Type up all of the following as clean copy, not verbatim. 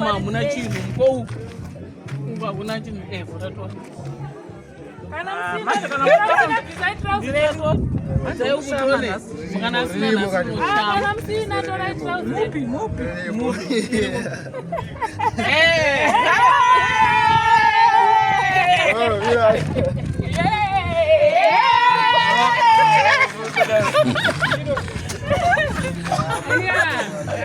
Hamuna chinhu mukouku hakuna chinhu evo tatora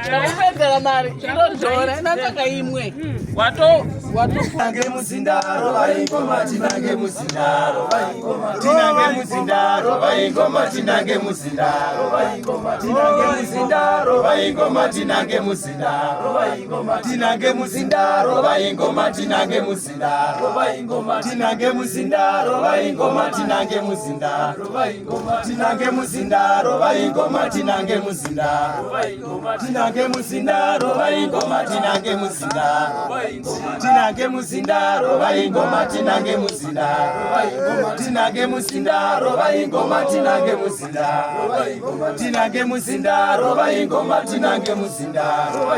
Ndakupedzera mari inodhora inataka imwe wato Tinange muzindaro vaingoma, tinange muzindaro vaingoma, tinange muzindaro vaingoma, tinange muzindaro vaingoma, tinange muzindaro vaingoma, tinange muzindaro vaingoma, tinange muzindaro vaingoma, tinange muzindaro vaingoma, tinange muzindaro vaingoma, tinange muzindaro vaingoma, tinange muzindaro vaingoma, tinange muzindaro vaingoma, tinange muzindaro vaingoma, tinange muzindaro tinange muzindaro vaingoma, tinange muzindaro, tinange muzindaro vaingoma, tinange muzindaro, tinange muzindaro vaingoma, tinange muzindaro,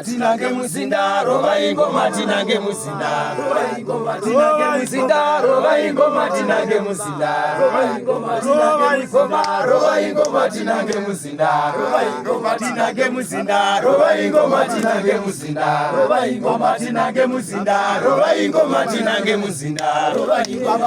tinange muzindaro vaingoma, tinange muzindaro, tinange muzindaro vaingoma, tinange muzindaro, tinange muzindaro vaingoma, tinange muzindaro, tinange muzindaro vaingoma, tinange muzindaro, tinange muzindaro vaingoma, tinange muzindaro,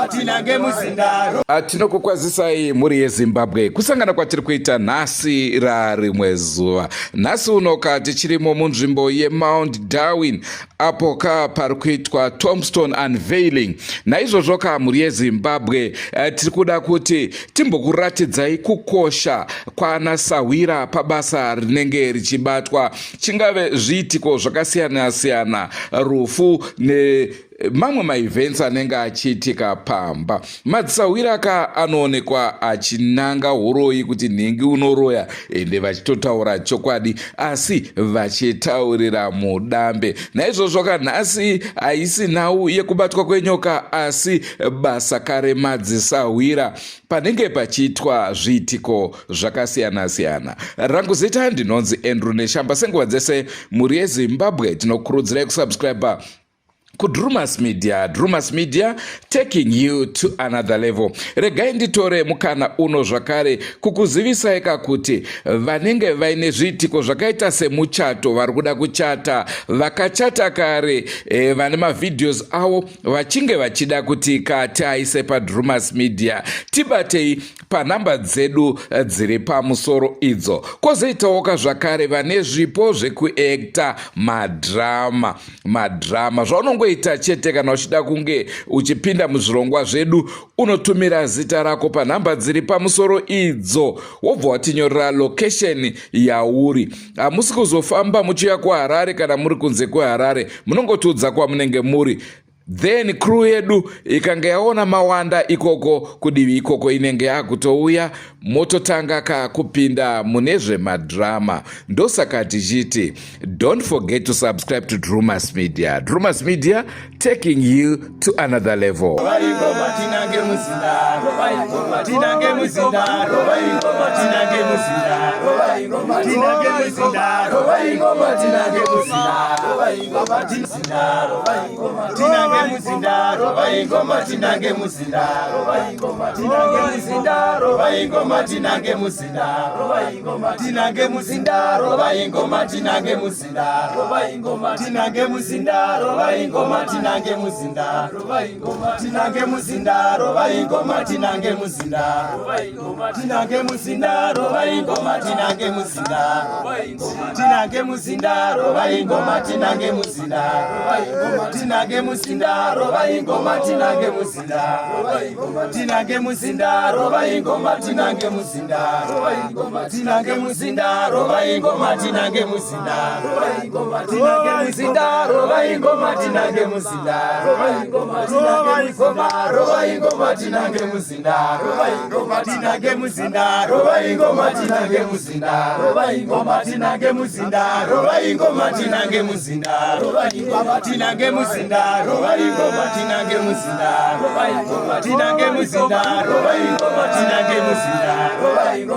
tinange muzindaro. Tinokukwazisai mhuri yeZimbabwe kusangana kwatiri kuita nhasi rarimwe zuva. Nhasi unoka tichirimo munzvimbo yeMount Darwin apo ka pari kuitwa tombstone unveiling. Naizvozvo ka mhuri yeZimbabwe tiri kuda kuti timbokuratidzai kukosha kwana sahwira pabasa rinenge richibatwa, chingave zviitiko zvakasiyana-siyana, rufu ne mamwe maevents anenge achiitika pamba. Madzisahwira ka anoonekwa achinanga huroyi kuti nhingi unoroya, ende vachitotaura chokwadi asi vachitaurira mudambe. Naizvozvo ka nhasi haisi nhau yekubatwa kwenyoka asi basa kare madzisahwira panenge pachiitwa zviitiko zvakasiyana-siyana. Rangu zita ndinonzi Andrew Neshamba. Senguva dzese mhuri yeZimbabwe tinokurudzirai kusubscribe kuDrumas Media. Drumas Media, taking you to another level. Regai nditore mukana uno zvakare kukuzivisai ka kuti vanenge vaine zviitiko zvakaita semuchato, vari kuda kuchata, vakachata kare, vane mavideos avo vachinge vachida kuti katiaise paDrumas Media, tibatei panhamba dzedu dziri pamusoro idzo. Kwozoitawoka zvakare vane zvipo zvekuekta madhirama. Madhirama zvaunongoita chete kana uchida kunge uchipinda muzvirongwa zvedu, unotumira zita rako panhamba dziri pamusoro idzo, wobva watinyorera location yauri. Hamusi kuzofamba muchiuya kuHarare kana muri kunze kweHarare, munongotiudza kwamunenge muri, then crew yedu ikange yaona mawanda ikoko kudivi ikoko inenge yakutouya, mototanga ka kupinda mune zvemadhirama. Ndosaka tichiti don't forget to subscribe to Drumas Media. Drumas Media, taking you to another level. Vaingoma, tinange muzindaro, tinange muzindaro, vaingoma, tinange muzindaro, tinange muzindaro, vaingoma, tinange muzindaro, tinange muzindaro, vaingoma, tinange muzindaro, tinange muzindaro, vaingoma, tinange muzindaro, tinange muzindaro, vaingoma, tinange muzindaro, tinange muzindaro, vaingoma, tinange muzindaro, tinange muzindaro, vaingoma, tinange muzindaro, tinange muzindaro, vaingoma, tinange muzindaro, tinange muzindaro, vaingoma, tinange muzindaro, tinange muzindaro, vaingoma, tinange muzindaro, tinange muzindaro, vaingoma, tinange muzindaro, tinange muzindaro, vaingoma, tinange muzindaro, tinange muzindaro, vaingoma, tinange muzindaro, tinange muzindaro, vaingoma, tinange muzindaro, tinange muzindaro, vaingoma, tinange muzindaro, tinange muzindaro, vaingoma, tinange muzindaro, tinange muzindaro, vaingoma, tinange muzindaro, tinange muzindaro, vaingoma.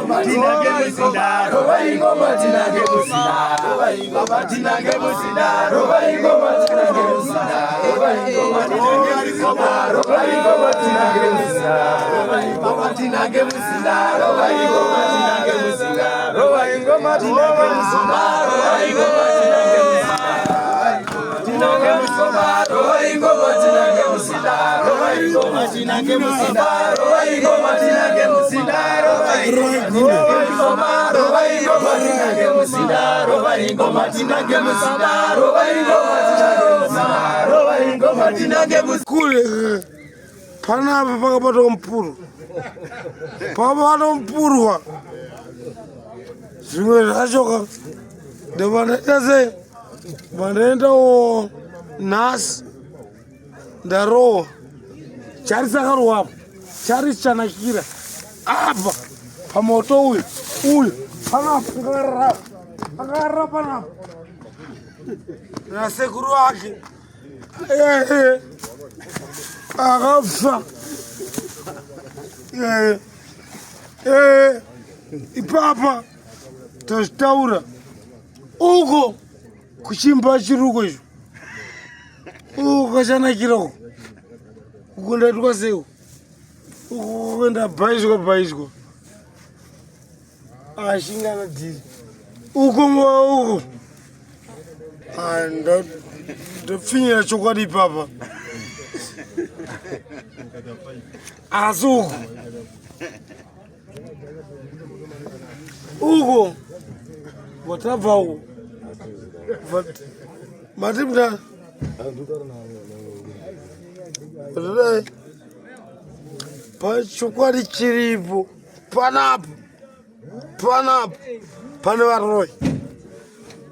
Tinange muzinda, rovai ngoma tinange muzinda, rovai ngoma tinange muzinda, rovai ngoma tinange muzinda, rovai ngoma tinange muzinda, rovai ngoma tinange muzinda, rovai ngoma tinange muzinda, rovai ngoma tinange muzinda, rovai ngoma tinange muzinda, rovai ngoma tinange muzinda, tinange muzinda, rovai ngoma tinange muzinda, rovai ngoma tinange muzinda, rovai ngoma tinange muzinda, rovai ngoma, rovai ngoma tinange muzinda, rovai ngoma tinange muzinda, rovai ngoma tinange muzinda, rovai ngoma tinange muzinda. Kule panapa pakabatwa mupurwa, pakabatwa mupurwa, zvimwe zvacho ka ndobva ndaita sei, bva ndaendawo nhasi ndarohwa charisi akarohwa apa, charisi chanakira apa pamoto uyu uyu panapa akarara akarara panapa nasekuru ake akafa ipapa tazvitaura uko kuchimba chiruko izvo uko kachanakira uko uko ndaitwa sei uko uko ndabhaizwa bhaizwa ashingana dhiri uko uko ndopfinyira chokwadi ipapa asi uko uko watabva uko mati mnda zvadai pachokwadi chiripo panapo panapo pane varoyi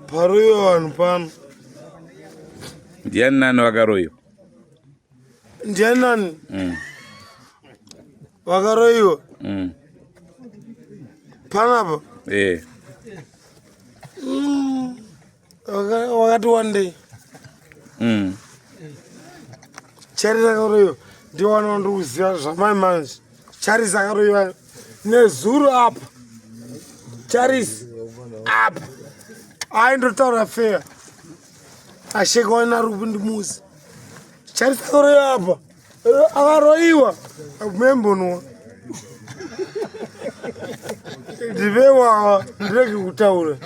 paroyiwa vanhu pano. Ndiani nani vakaroyiwa? Ndiani nani vakaroyiwa panapa? Eh. Wakati one day Charisi akaroyiwa ndiwana wandikuziva zvamai manje. Charisi akaroyiwa nezuro apa. Charisi apa aindotaura feya asheka wana rupi ndimuzi. Charisi akaroyiwa apa, akaroyiwa membonwa ndivewawa, ndirege kutaura,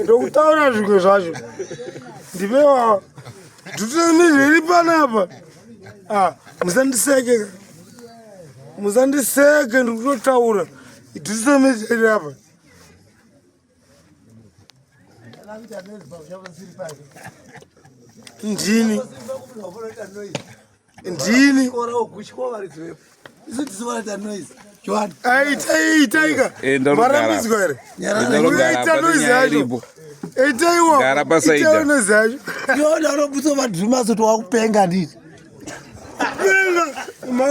ndokutaura zvimwe zvacho ndivewawa tutemizviri panapa. Ah, musandiseke, musandiseke, ndikutotaura tutemizviri apa. Ndini ndini aitaika marambidzwa here Ita noise yacho, itaiwa Gara pasaida. itaiwa noise yacho. Yona unobvisa madhumaso towakupenga nditi.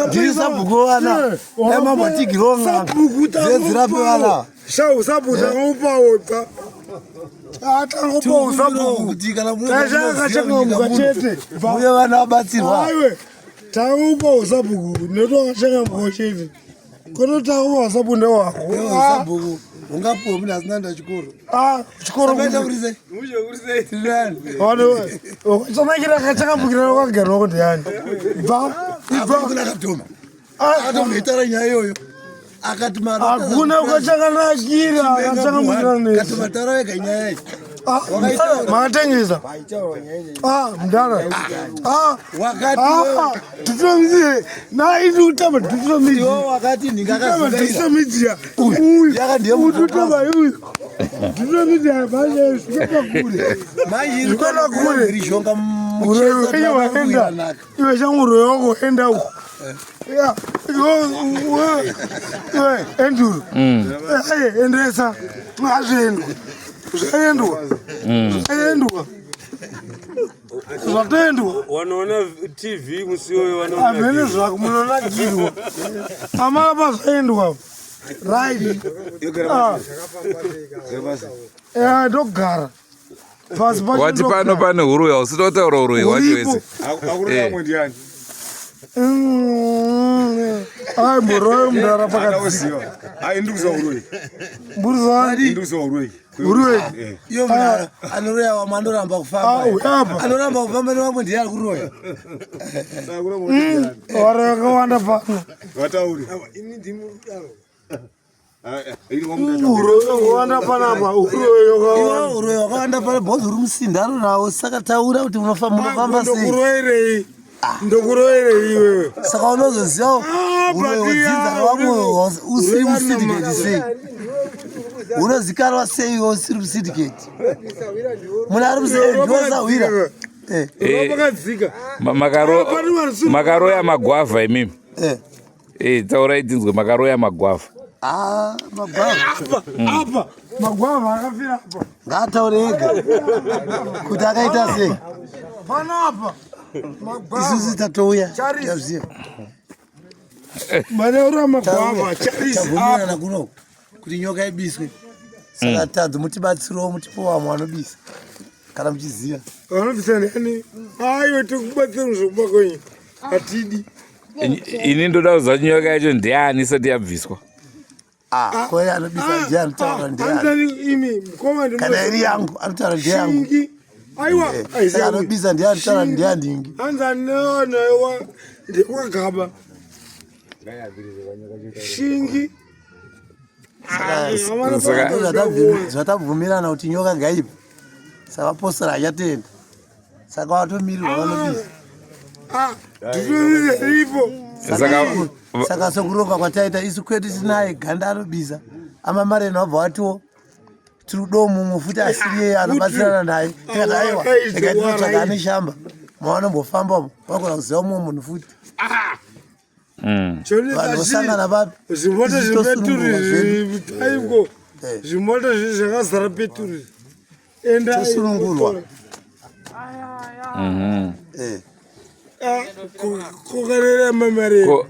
Ndiri sabhuku vana. Dai mambotigirawo n'anga. Dzedzirape vana. Shau sabhuku tangopawo ta. Atangopawo sabhuku. Kuti kana munhu Tashakachangamuka chete. Uye vana vabatsirwa. Aiwe. Tangopawo sabhuku netwakachangamuka chete. Kono tangopawo sabhuku ndewako. Iwe sabhuku ungapuwa munhu asina kuenda chikoro. Ah, chikoro. Sakaita kuti sei? Chanakira kachangamukira wakagara wako ndiyani? Bva. Ibva kuna Kadoma. Akatomboitaura nyaya iyoyo. Akati mara. Hakuna kwachanganakira, akachangamukira nesi. Kadoma taura wega nyaya iyi. Ah, makatengesa. Ah, mdara. Ah, Wakati ah, tutomidzie. Na ini utamba tutomidzie. iwe wakati Utamba ndingakazingaira. tutomidzia. Uyu. Yaka ndiye mutu. Utamba uyu. Tutomidzia manje zvinopa kure. Manje Zvikona kure. Rishonga Uroyi iwe waenda. Iwe shangu wako enda uko. Ya, iwe iwe Andrew. Eh, endesa. Ngazviendwa. Zvaendwa. Zvaendwa. Zvatoendwa. Wanoona TV musi iwoyo wanoona. Hamene zvako munonakirwa. Amala pazvaendwa. Right. Ah. Eh, ndogara. Pasi pacho Wati pano ndogara. pane huroyi, hausitotaura huroyi hwacho Uripo. wese. Akurira ndiani? Ai mboroi mudara pakadzika. Ai ndikuziva uroyi. Mburizani. Ndikuziva uroyi. Uroyi. Eh. Iyo mudara anoroya vamwe anoramba kufamba. Ah, uya apa. Anoramba kufamba nevamwe ndiye ari kuroya. Wari wakawanda pano. Vatauri. Uroyi wakawanda panapa. Uroyi wakawanda. Iwe uroyi wakawanda pano bhozi uri musindano nawo saka taura kuti munofamba sei. Ndokuroyerei. Ndokuroyerei iwewe. Saka unozoziva Ah, uroyi but wedzinza ya, revamwe usiri uroyi musyndicate sei. Unozikanwa sei iwe usiri musyndicate. Munhu ari ndiwosahwira. Eh, Uroyi pakadzika. Makaroya magwavha imimi. eh. Eh, taurai tinzwe makaroya magwavha. Ah, magwavha. Apa. Apa. Magwavha akafira apa. Ngaataure ega kuti akaita sei. Panapa. Magwavha. Isusu tatouya. Charisi. Tazviziva. Manaura magwavha. Charisi Tabvumirana apa. kuno kuti nyoka ibiswe. Saka tadzi mutibatsirewo mutipe vamwe vanobisa kana muchiziva. Vanobvisa nani? Aiwe tikubatsira zvokuba kwenyu. Hatidi. Ini ndoda kuziva kuti nyoka yacho ndiani isati yabviswa. Ah, ko iye anobisa ndiye anotaura ndiye. Anzani imi mukoma ndi Kana iri yangu anotaura ndiye yangu. Shingi. Aiwa. Eh, saka anobisa ndiye anotaura ndiye andingi. Anzani newa ndewagaba. Shingi. Zvatabvumirana kuti nyoka ngaibve. Saka vapostora achatenda. Saka vatomirirwa vanobisa. Ah, ndizvo Saka Saka sekuronga kwataita isu kwedu tinaye ganda anobisa. Amamareno vabva vatiwo tiri kudawo mumwe futi asiri yeye anobatsirana naye. Tikati aiwa, rega tinotsvaga ane shamba. Mavanombofamba umo vanogona kuziva mumwe munhu futi. Vanhu vosangana papi? Zvimota Isu tosunungurwa zvedu. zvepeturi aiko. Eh. Zvimota zvakazara peturi. Enda Tosunungurwa. Eh. Kokarera mamare. ko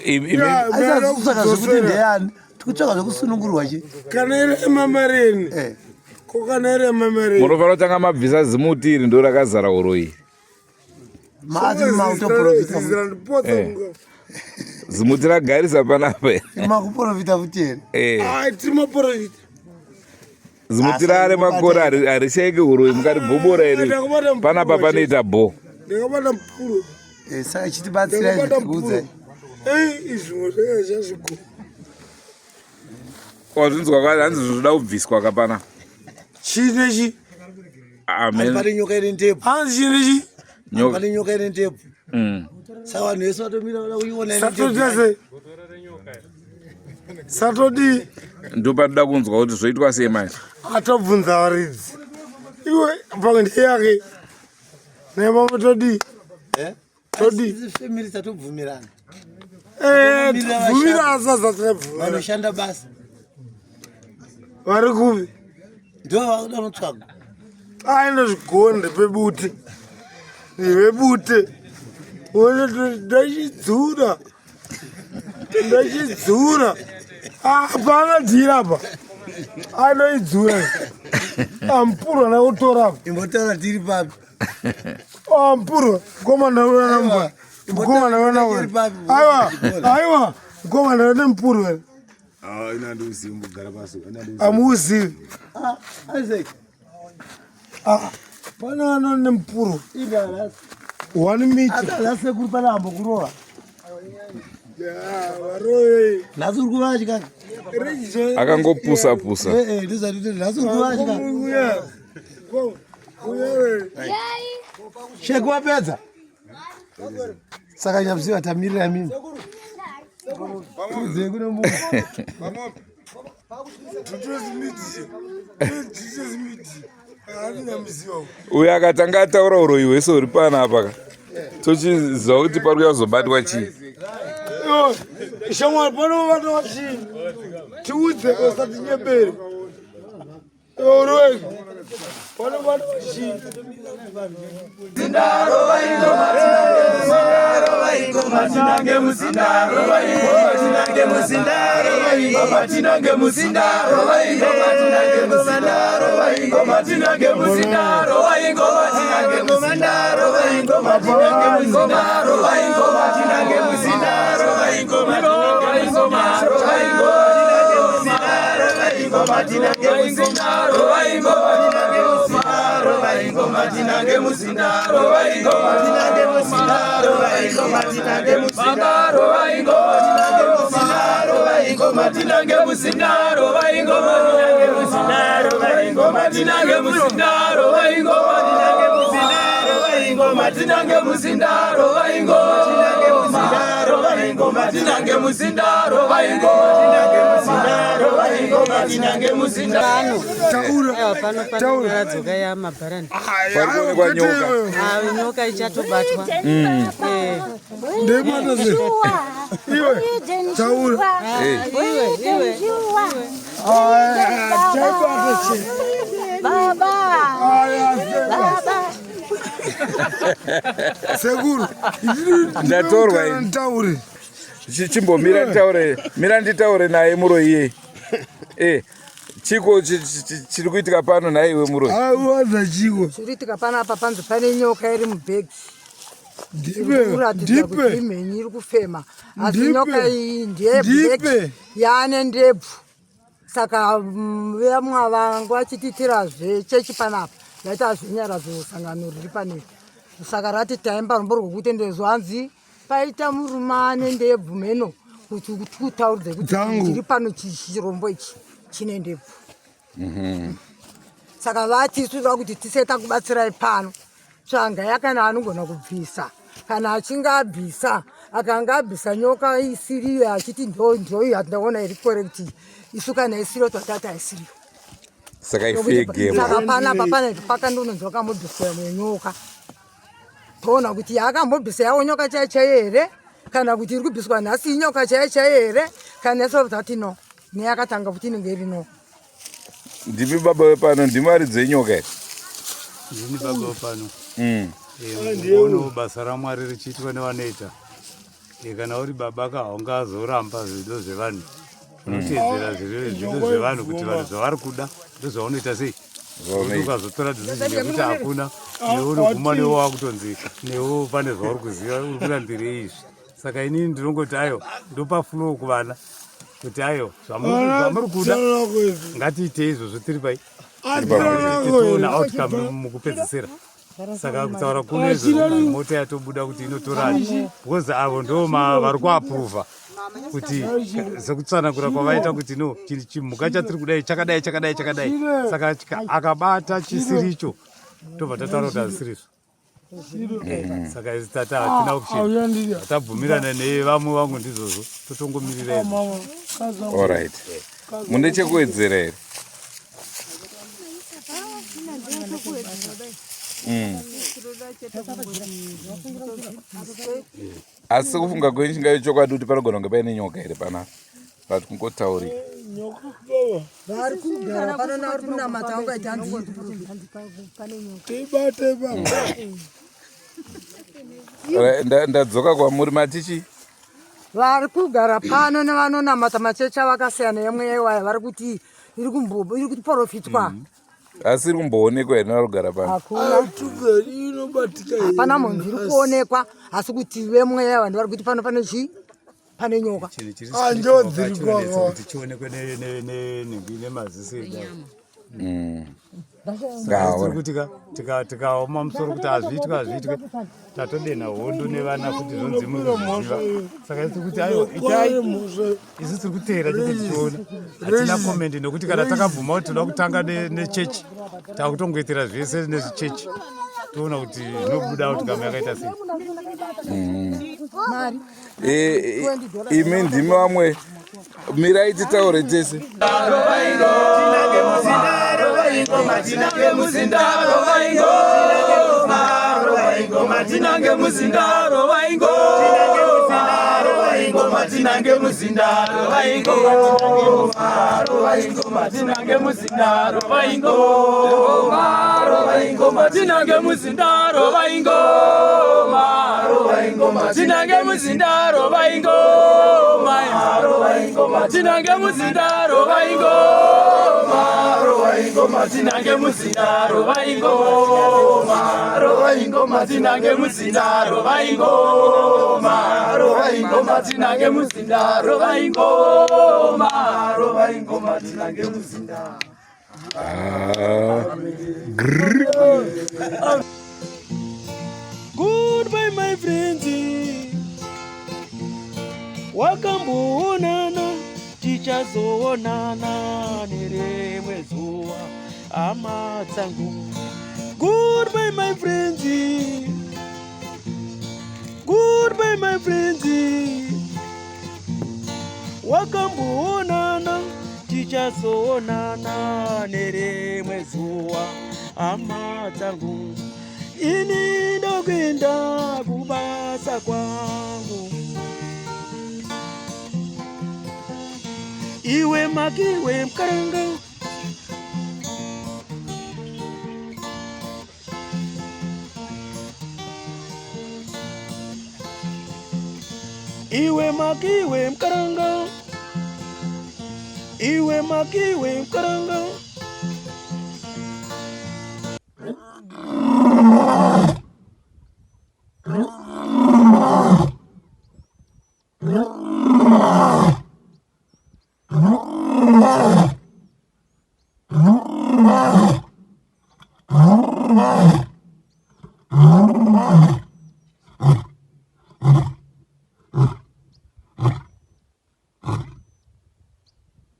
imi Asi kutsvaga zvekuti ndeyani tikutsvaga zvekusunungurwa che. Kana iri emamareni. Eh. Kokana iri emamareni. munofanira kutanga mabvisa zimuti iri ndo rakazara uroyi. Maati mautoprofita futi. Eh. Zimuti ragarisa panapa. Makuprofita futi here? Eh. Tiri maprofita. Zimuti rare makore harishaiki uroyi mukaribhobora iri. Ndakabata mupuro Panapa panoita bho. Ndakabata mupuro. Eh, saka chitibatsirai Ndakabata mupuro. zvekuudzai. Ei izvimwe zvanga zvazviguma. Wazvinzwa kwa hanzi zvoda kubviswa kapana. Chinechi. Amen. Pane nyoka ine ndebvu. Hanzi chinechi. Nyoka. Pane nyoka ine ndebvu. Saka vanhu vese vatomira vada kuiona ine Satodya ndebvu. sei? Satodii? Ndopanoda kunzwa kuti zvoitwa sei manje. Atobvunza varidzi. Iwe pamwe ndeyake. Naye mama todii? Eh? Todii? Asi family tatobvumirana. Eh, tobvumira asaza tinobvumira. Vanoshanda basa. Vari kupi? Ndivo vakuda kunotsvaga. Aenda zvigonde pebute. Ndevebute. Ndachidzura. Ndachidzura. Hapana dhira apa. Anoidzura. Ampurwa nakutora apa. Imbotaura tiri papi. Ampurwa. Mkomana unaona Mkomana unaona. Aiwa. Aiwa. Mkomana une mpurwa. Ah, ina ndiuzivi mbogara pasi. Ina ndiuzivi. Amuzivi. Ah, Isaac. Ah, pana ano nemupurwa. Ibara. 1 meter. Ata sekuru pana ambokurova. Ya, varoi. Nhasi uri kuvatya. Akangopusa pusa. Eh, eh, ndizvatiti nhasi uri kuvatya. Sheki wapedza. Saka nyamuziva tamirira mimi. Udze kune munhu. Uyo akatanga ataura uroyi hwese huri panapa ka. Tochiziva kuti pari kuya kuzobatwa chii. Shamwari panobatwa chii? Tiudze usatinyebere. Uroi. Panobatwa chii? ingoma tinange muzinda, rova ingoma tinange muzinda, rova ingoma tinange muzinda, rova ingoma tinange muzinda, rova ingoma tinange muzinda, rova ingoma tinange muzinda, rova ingoma tinange muzinda, rova ingoma tinange muzinda, rova ingoma tinange muzinda, rova ingoma tinange muzinda, rova ingoma tinange muzinda, rova ingoma tinange muzinda, rova ingoma tinange muzinda, rova ingoma tinange muzinda, rova ingoma tinange muzinda, rova ingoma tinange muzinda, rova ingoma tinange muzinda, rova ingoma tinange muzinda. Taura. Aiwa, pano Taura. panoradzoka yamabharani. Pari kuonekwa nyoka. Ah, nyoka ichatobatwa. Eh. Ndeibata sei? Iwe, taura. Eh. Iwe, iwe. Aya, chaibata chii? Baba, Aya, baba. Sekuru, Ndatorwa ini. Nditaure. Chimbomira nditaure, mira nditaure naye muroyi iyeye. Eh, chiko chiri kuitika pano nhai iwe muroyi? Awadza chiko. Zviri kuitika panapa panzi pane nyoka iri mubhegi. Ndipe, Kuratidza kuti ndipe. imhenyu iri kufema. Asi Ndipe. nyoka iyi ndeyeblack Ndipe. yaane ndebvu. Saka vamwe vangu vachitiitira zvechechi panapa yaita zvenyaradzo sangano riri paneri. Saka rati taimba rumbo rwekutendezwa hanzi paita murume ane ndebvu mheno kuti kutauridze kuti Dzangu. ndiri pano chirombo ichi chine ndebvu. Saka vati isu toda kuti tise takubatsirai pano tsvanga kana anogona kubvisa kana achinge abvisa akanga abvisa nyoka isiriyo achiti ndoiyo yatindaona iri correct isu kana isiriyo twatati haisiriyo. Saka ifege. Saka panapa pane pakandononzi wakambobviswa nyoka, toona kuti yaakambobvisa yawo nyoka chaiyo chaiyo here kana kuti iri kubviswa nhasi inyoka chaiyo chaiyo here, kana isoro tati no neyakatanga kuti inenge iri no. Ndimi baba wepano, ndimi varidzi venyoka here? Ndini baba wepano. Ono basa raMwari richiitwa nevanoita. Kana uri baba ka haungazoramba zvido zvevanhu, unoteedzera zvido zvevanhu kuti vanhu zvavari kuda ndozvaunoita sei. Kuti ukazotora decision yekuti hakuna, newe unoguma newe wakutonzi newe pane zvauri kuziva uri kurambirei izvi. Saka inini ndinongoti ayo ndopa flow kuvana kuti ayo zvamuri kuda ngatiitei izvozvo tiri pai titoona outcome mukupedzisira. Saka kutaura kuno izvo mota yatobuda kuti inotorani because avo ndo vari kuapprova kuti sekutsanangura kwavaita kuti no chimhuka chatiri kudai chakadai chakadai chakadai, saka akabata chisiricho tobva tataura kuti hazisirizvo. Saka isi tata hatina option, tabvumirana nevamwe vangu ndizvozvo, totongomirira izvo. Alright, mune chekuwedzera here? Asi kufunga kwenyu chingave chokwadi kuti panogona kunge paine nyoka here panapa, but kungotaurika? Vari kugara pano navari kunamata vangaita hanzi Tibate baba. Alright, ndadzoka kwamuri, matichi. Vari kugara pano nevanonamata machechi avakasiyana yemweya iwaya vari kuti iri kuprofitwa. Asi iri kumboonekwa here nevari kugara pano? Hakuna. Tuberi inobatika. Hapana mhonzi iri kuonekwa, asi kuti vemweya vanhu vari kuti pano pane chii, pane nyoka. Chinhu chiri Ah, ndo spiritual dziri chinonetsa kwako. kuti chionekwe nemaziso edu. Ngawa. Tiri kuti tikaoma musoro kuti hazviitwe hazviitwe, tatodenha hondo nevana futi zvonzi muri kuzviziva. Saka isi tiri kuti aiwa itai, isu tiri kuteera chete tichiona, hatina comment nekuti kana takabvuma kuti toda kutanga nechechi takutongoitira zvese nezvichechi, toona kuti zvinobuda kuti kama yakaita sei. Mari. Imi ndimi vamwe, mirai titaure tese. Tinange muzinda, rova ingoma tinange muzinda, rova ingoma, rova ingoma tinange muzinda, rova ingoma, rova Rovai ngoma tinange muzinda, rovai ngoma tinange muzinda, rovai ngoma tinange muzinda, rovai ngoma, rovai ngoma tinange muzinda, rovai ngoma, rovai ngoma tinange muzinda, rovai ngoma, rovai ngoma tinange muzinda, rovai ngoma, rovai ngoma tinange muzinda, rovai ngoma, rovai ngoma tinange muzinda, rovai ngoma, rovai ngoma tinange muzinda, rovai ngoma, rovai ngoma tinange muzinda. Ah. Goodbye my friends, wakamboonana tichazoonana nerimwe zuva hama dzangu. Goodbye my friends, goodbye my friends, wakamboonana tichazoonana nerimwe zuva hama dzangu. Ini ndokuenda kubasa kwangu, iwe makiwe mkaranga. Iwe makiwe mkaranga, iwe makiwe mkaranga.